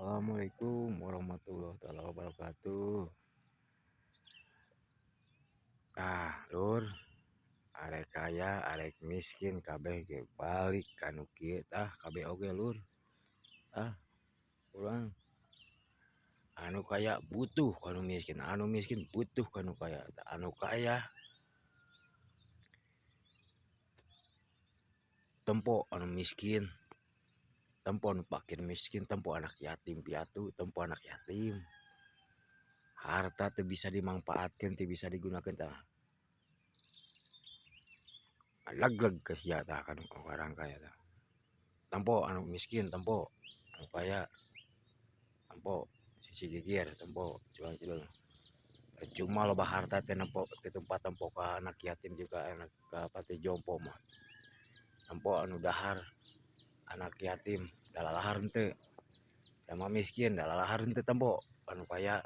Assalamualaikum warahmatullahi taala wabarakatuh. Tah lur, arek kaya arek miskin kabeh ge balik kanu kieu tah kabeh oge lur. Tah urang anu kaya butuh kanu miskin, anu miskin butuh kanu kaya, anu kaya tempo anu miskin, tempo anu pakir miskin, tempo anak yatim piatu, tempo anak yatim. Harta teu bisa dimangpaatkeun, teu bisa digunakeun tah ngalegleg ka sia tah kanu orang kaya tah. Tempo anu miskin tempo, anu kaya tempo, sisi gigir tempo culang-cileung. Percuma loba harta teh nempo teu tempat tempo ka anak yatim jeung ka anak ka panti jompo mah. Tempo anu dahar anak yatim da lalahar henteu, jalma miskin da lalahar henteu tempo anu kaya.